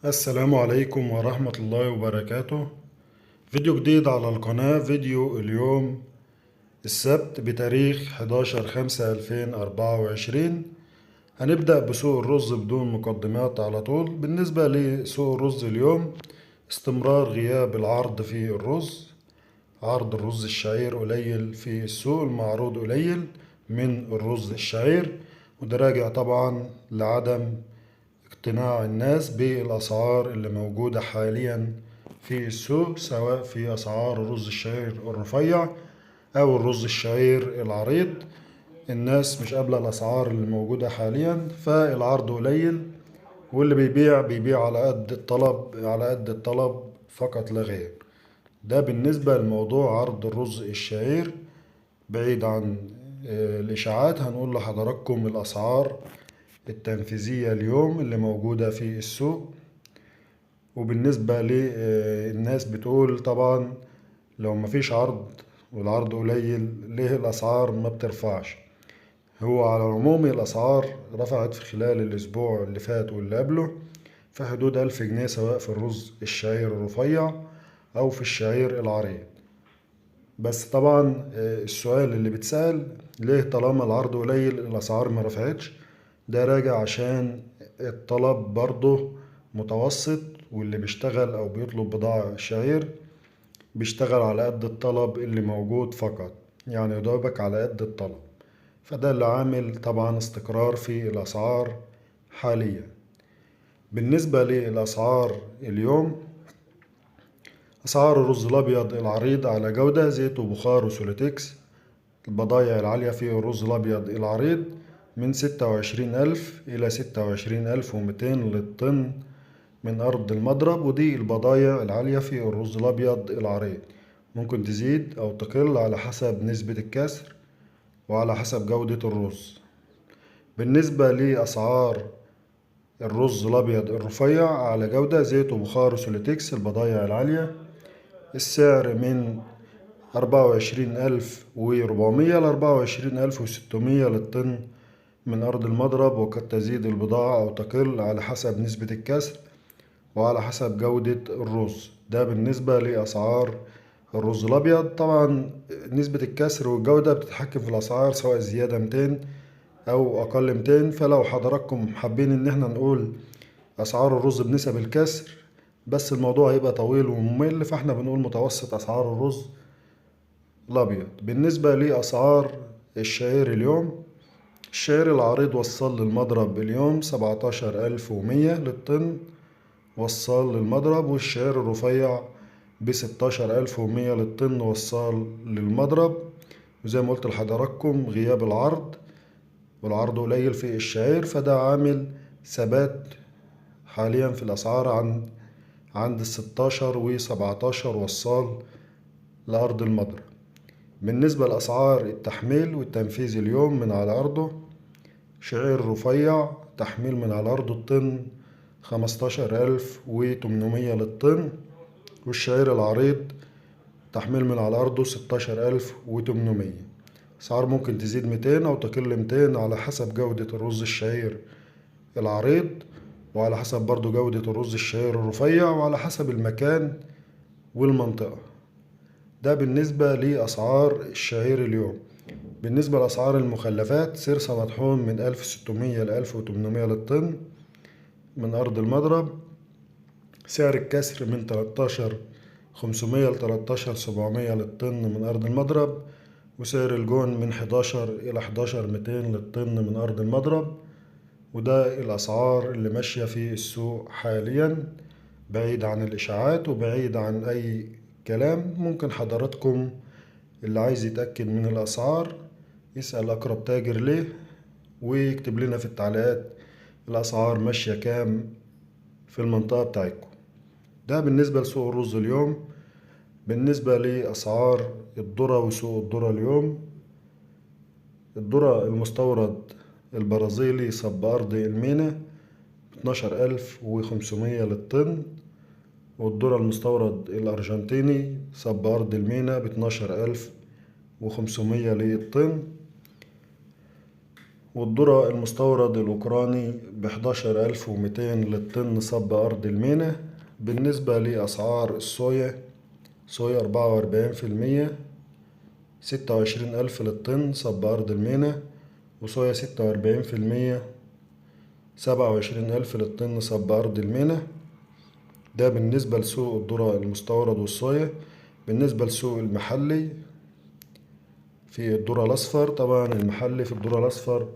السلام عليكم ورحمة الله وبركاته. فيديو جديد على القناة. فيديو اليوم السبت بتاريخ 11/5/2024. هنبدأ بسوق الرز بدون مقدمات على طول. بالنسبة لسوق الرز اليوم، استمرار غياب العرض في الرز. عرض الرز الشعير قليل في السوق، المعروض قليل من الرز الشعير، وده راجع طبعا لعدم اقتناع الناس بالأسعار اللي موجودة حاليا في السوق، سواء في أسعار الرز الشعير الرفيع أو الرز الشعير العريض. الناس مش قابلة الأسعار اللي موجودة حاليا، فالعرض قليل، واللي بيبيع بيبيع على قد الطلب، على قد الطلب فقط لا غير. ده بالنسبة لموضوع عرض الرز الشعير. بعيد عن الإشاعات، هنقول لحضراتكم الأسعار التنفيذية اليوم اللي موجودة في السوق. وبالنسبة للناس بتقول طبعا لو مفيش عرض والعرض قليل ليه الأسعار ما بترفعش؟ هو على العموم الأسعار رفعت في خلال الأسبوع اللي فات واللي قبله في حدود 1000 جنيه، سواء في الرز الشعير الرفيع أو في الشعير العريض. بس طبعا السؤال اللي بتسأل ليه طالما العرض قليل الأسعار ما رفعتش، ده راجع عشان الطلب برضه متوسط، واللي بيشتغل أو بيطلب بضاعة شعير بيشتغل على قد الطلب اللي موجود فقط، يعني يدوبك على قد الطلب. فده اللي عامل طبعا استقرار في الأسعار حاليا. بالنسبة للأسعار اليوم، أسعار الرز الأبيض العريض على جودة زيت وبخار وسوليتكس، البضايع العالية في الرز الأبيض العريض من 26,000 إلى 26,200 للطن من أرض المضرب، ودي البضايع العالية في الرز الأبيض العريض. ممكن تزيد أو تقل على حسب نسبة الكسر وعلى حسب جودة الرز. بالنسبة لأسعار الرز الأبيض الرفيع على جودة زيت وبخار وسوليتكس، البضايع العالية، السعر من 24,400 ل 24,600 للطن من أرض المضرب، وقد تزيد البضاعة أو تقل على حسب نسبة الكسر وعلى حسب جودة الرز. ده بالنسبة لأسعار الرز الأبيض. طبعا نسبة الكسر والجودة بتتحكم في الأسعار، سواء زيادة 200 أو أقل 200. فلو حضراتكم حابين إن احنا نقول أسعار الرز بنسب الكسر، بس الموضوع هيبقى طويل وممل، فاحنا بنقول متوسط أسعار الرز الأبيض. بالنسبة لأسعار الشعير اليوم، الشعير العريض وصل للمضرب اليوم 17,100 للطن، وصل للمضرب، والشعير الرفيع ب16,100 للطن وصل للمضرب. وزي ما قلت لحضراتكم غياب العرض، والعرض قليل في الشعير، فده عامل ثبات حاليا في الأسعار عند 16 و17 وصال لأرض المضرب. بالنسبة لأسعار التحميل والتنفيذ اليوم من على أرضه، شعير رفيع تحميل من على أرضه الطن 15,800 للطن، والشعير العريض تحميل من على أرضه 16,800. أسعار ممكن تزيد 200 أو تقل 200 على حسب جودة الرز الشعير العريض، وعلى حسب برضو جودة الرز الشعير الرفيع، وعلى حسب المكان والمنطقة. ده بالنسبة لأسعار الشعير اليوم. بالنسبة لأسعار المخلفات، سرسة مطحون من 1600 ل 1800 للطن من أرض المضرب، سعر الكسر من 13,500 ل 13,700 للطن من أرض المضرب، وسعر الجون من 11 إلى 11,200 للطن من أرض المضرب. وده الأسعار اللي ماشية في السوق حاليا، بعيد عن الإشاعات وبعيد عن أي كلام. ممكن حضراتكم اللي عايز يتأكد من الأسعار يسأل أقرب تاجر ليه، ويكتب لنا في التعليقات الأسعار ماشية كام في المنطقة بتاعتكم. ده بالنسبة لسوق الرز اليوم. بالنسبة لأسعار الذرة وسوق الذرة اليوم، الذرة المستورد البرازيلي صب أرض المينا 12,500 للطن، والذرة المستورد الأرجنتيني صب أرض المينا 12,500 للطن. والذرة المستورد الأوكراني ب11200 للطن صب أرض المينا. بالنسبة لأسعار الصويا، صويا 44% 26000 للطن صب أرض المينا، وصويا 46% 27000 للطن صب أرض المينا. ده بالنسبة لسوق الذرة المستورد والصويا. بالنسبة للسوق المحلي في الذرة الأصفر، طبعا المحلي في الذرة الأصفر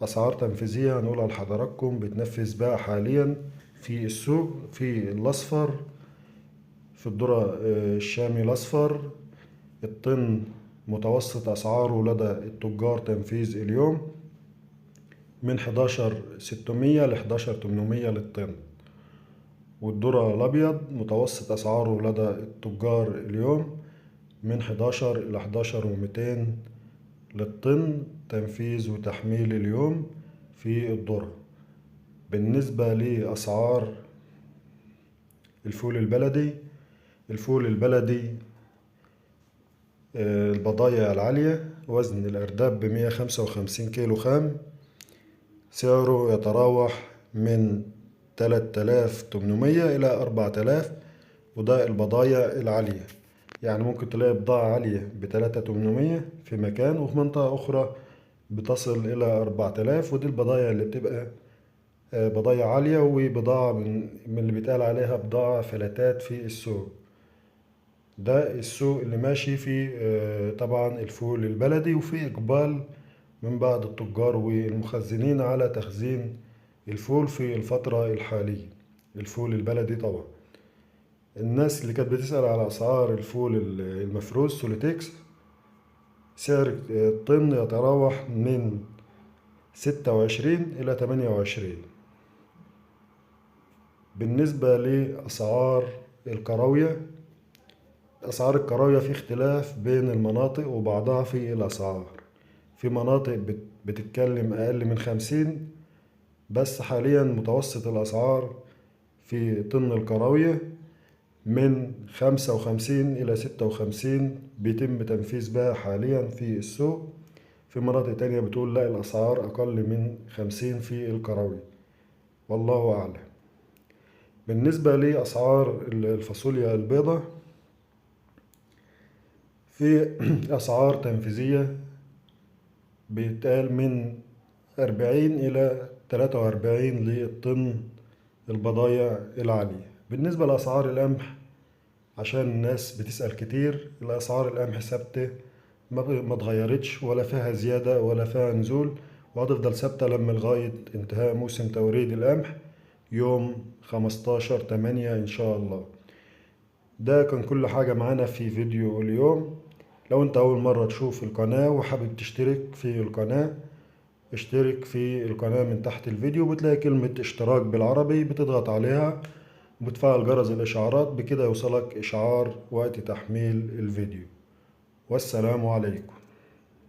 أسعار تنفيذية هنقولها لحضراتكم بتنفذ بقى حاليا في السوق في الأصفر، في الذرة الشامي الأصفر الطن متوسط أسعاره لدى التجار تنفيذ اليوم من 11600 ل 11800 للطن، والذرة الأبيض متوسط أسعاره لدى التجار اليوم من 11 إلى 11200 للطن تنفيذ وتحميل اليوم في الذرة. بالنسبة لأسعار الفول البلدي، الفول البلدي البضايع العالية وزن الأرداب ب155 كيلو خام، سعره يتراوح من 3800 إلى 4000، وده البضايع العالية. يعني ممكن تلاقي بضاعة عالية ب3800 في مكان، وفي منطقة أخرى بتصل إلى 4000، ودي البضايع اللي بتبقى بضايع عالية وبضاعة من اللي بيتقال عليها بضاعة فلاتات في السوق. ده السوق اللي ماشي في طبعا الفول البلدي، وفي إقبال من بعض التجار والمخزنين على تخزين الفول في الفترة الحالية، الفول البلدي. طبعا الناس اللي كانت بتسأل على أسعار الفول المفروز سوليتكس، سعر الطن يتراوح من 26 إلى 28. بالنسبة لأسعار الكراوية، أسعار الكراوية في اختلاف بين المناطق وبعضها في الأسعار. في مناطق بتتكلم أقل من 50، بس حاليا متوسط الأسعار في طن الكراوية من 55 إلى 56 بيتم تنفيذ بها حاليا في السوق. في مناطق تانية بتقول لا، الأسعار أقل من 50 في الكراوية، والله أعلم. بالنسبة لأسعار الفاصوليا البيضاء، في أسعار تنفيذية بيتقال من 40 إلى 43 للطن البضايع العالية. بالنسبة لأسعار القمح، عشان الناس بتسأل كتير، الأسعار القمح ثابتة، ما اتغيرتش ولا فيها زيادة ولا فيها نزول، وهتفضل ثابتة لما لغاية انتهاء موسم توريد القمح يوم 15/8 إن شاء الله. ده كان كل حاجة معانا في فيديو اليوم. لو انت أول مرة تشوف القناة وحابب تشترك في القناة، اشترك في القناة من تحت الفيديو، بتلاقي كلمة اشتراك بالعربي، بتضغط عليها وبتفعل جرس الإشعارات، بكده يوصلك إشعار وقت تحميل الفيديو. والسلام عليكم.